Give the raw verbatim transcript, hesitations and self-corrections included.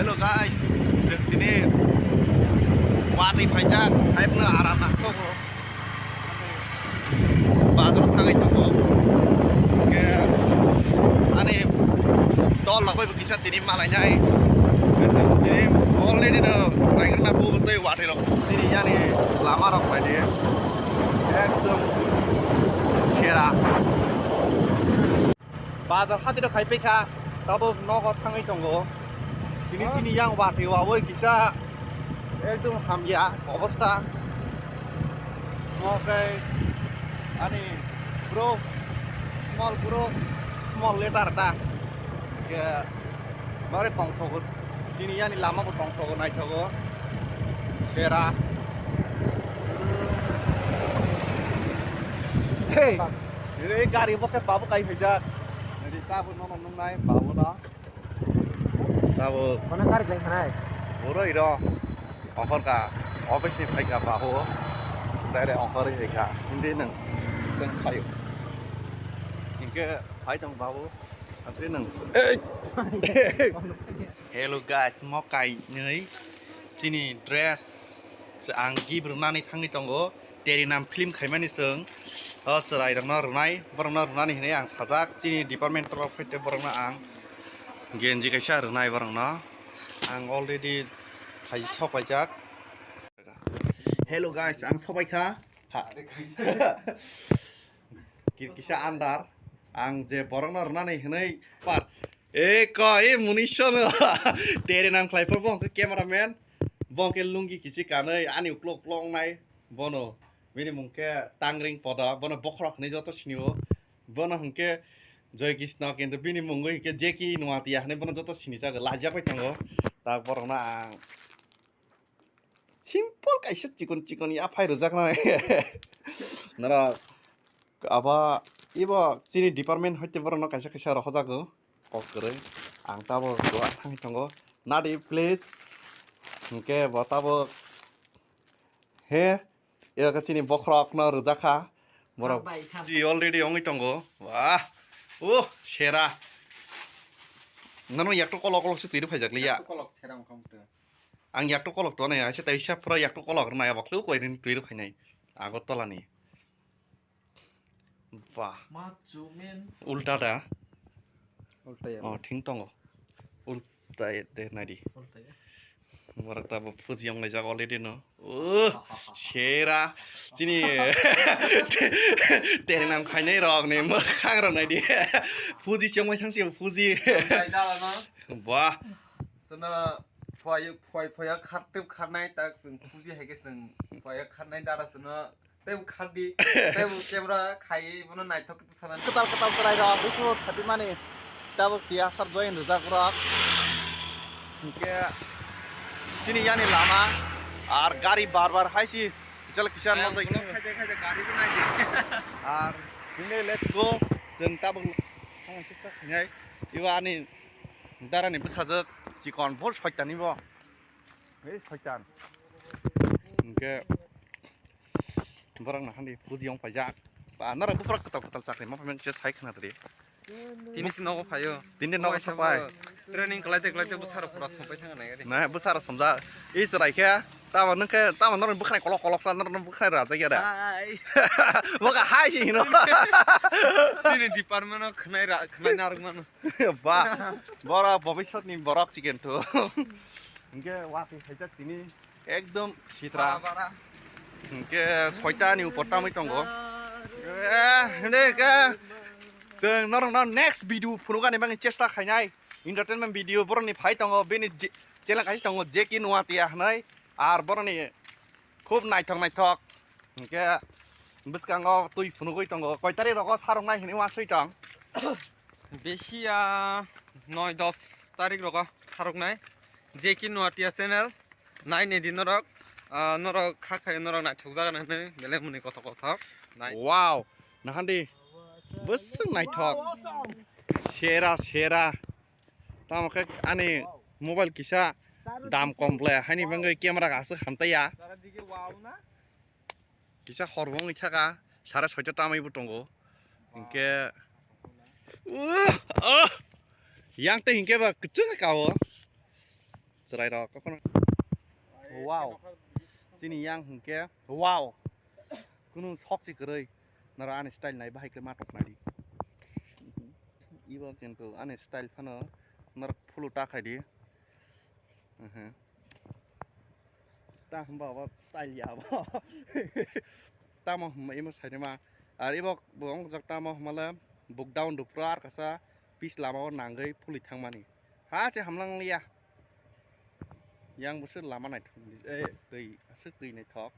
Hello guys, chwng tini watwi phaijak, haibwno aram nangkhogo. Bazar thangwi tongo. Hwnkhe ani dol rok bai bo kisa tini malainai. Chwng tini already no naigrana bo tei watwi rok. Chini yani lama rok bai de. Ekdom sera. Bazar hati rok khai paikha, tabuk nogo thangwi tongo. Tini chini yang watwi wawi kisa ekdom hamya obostha. Omo khe ani bro, small bro, small letter ta. Khe bare tongthogo, chini yani lama bo tongthogo, naithogo. Sera. Hey. Re gari bo khe babu kai phaijak. Re tabuk nono nungnai babu no. Tabuk. Kono gari lai khanai. Buro iro. Ongkhor ka. Office ni phai ka babu. Direct ongkhor ri ka. Hindi nang. Seng phaio. Hingke phai tong babu. Atri nang. Hey. Hello guys, mo kai nai. Sini dress. Ang gift rwnani thangwi tongo. Terinam film khaimani chwng o chwrairokno rwnai, borokno rwnani hinwi ang sajak. Chini department rok phaite borokno ang genji kaisa rwnai borokno. Ang already phai sok paijak. Hello guys, ang sobaikha. Ha. Ki-, kisa andar. Ang je borokno rwnani hinwi par. E ko, e munisono. Terinam khlai phar bo hwnkhe cameraman. Bo hwnkhe lungi kichi kanwi ani uklok uklok wngnai. Bono bini mung khe Tangring Poda, bono bokhorok hinwi joto sinio. Bono hwnkhe Joy Krishna, kintu bini mungwi hwnkhe Jackie Nuatia hinwi bono joto sinijago, lajak bai tongo. Tak borokno ang simple kaisa chikon chikon yaphai rwjaknai. Norok abo ibo chini department hoite borokno kaisa kaisa rohojago kok kwrwi. Ang tabok duha thangwi tongo. Nadi please. Hwnkhe bo tabok he Eba khe chini bokhorokno rwjakha. Borok bai kha. Ji already wngwi tongo. Wah. Oh, sera. Nono yakto kolok kolok se twi rw phaijak liya. Yakto kolok sera wngkha motwe. Ang yakto kolok to nai, aisa tei sa phura yakto kolok rwnai, abo khlw koi rin twi rw phainai. Agartala ni. Bah. Macho man. Ulta da. Ulta ya. Oh, thing tongo. Ulta de nai di. Ulta ya. Borok tabuk phuji wnglaijak already no. Uh, sera. Chini terinam khainai rok ni mwkhang rok nai di. Phuji se wngbai thang se phuji. Wngbai dala no. Bah. Sono phoi phoi phoi khartip kharnai tak chwng phuji hai khe chwng phoi kharnai dara sono. Tei bo khardi, tei bo camera khai, bono naithok khe sana. Kwtal kwtal chwrai rok, bisu thapimani. Tabuk tiyasar join rwjak rok. Hwnkhe chini yani lama, ar gari bar bar hai si, kichal kisa. Ang no tei. Block khaide khaide gari bo naidi. Ar hwnkhe let's go, chwng tabuk thangna chesta khainai. Ibo ani darani bwsajwk chikon, bor soitani bo. Ei soitan. Hwnkhe Borok na hani phuji wng paijak. Ba, norok buphuru kwtal kwtal chakri ma phaimani se sai khna tadi. Tini se nogo phaio. Tini nogo sapai. Training kwlaite kwlaite bwsarok pura sompai thang nai gari. Na, bwsarok somjak. I chwrai khe, tamo nwng khe, tamo norok bwkhwnai kolok kolok sa, norok bwkhwnai rajak ya da. Hai. Boka hai si hino. Tini department o khwnai ra, khwnai narwk mano. Ba, borok bobiswt ni borok si kintu. Hingke watwi khaijak tini ekdom sitra. Bara, bara. Hingke soita ni upor tamwi tongo. Eh, hinde ke chwng norokno next video phunukani bagwi chesta khainai. Entertainment video borokni phai tongo, bini je-, channel kaisa tongo, Jackie Nuatia hinwi. Ar borokni Khub naithok naithok. Hingke bwskango twi phunugwi tongo. Koi tarik rogo saroknai hinwi uansoi tong? Besi ya noi dos tarik rogo saroknai. Jackie Nuatia channel. Nai naidi norok. Ah, norok kha khai norok naithok jaga hinwi belai muni kothok kothok. Nai. Wow. Nahandi. Bwswk naithok. Sera, sera. Tamo khe ani mobile kisa dam kom ble, haini bagwi camera aswk hamtaiya. Kisa hor bo wngwi thaka, sare soita tamwi bo tongo. Hinkhe, uh, ah, yang tei hinkhe ba kwchwng ka o. Chwrairok kokno. Wow. Chini yang hwnkhe wow. Kunu sok si kwrwi. Nara ani style nai bahai khe ma tok nai di. Ibo kintu ani style phano nara phulu ta khai di. Mhm. Ta hwnba abo style ya abo. Tamo hwnba imo sainima. Ar ibo bo wng jak tamo hwnmale buk down dupro ar kasa pis lama o nangwi phuli thangmani. Ha che hamlang liya. Yang bwswk lama naithok, eh, twi aswk twi naithok.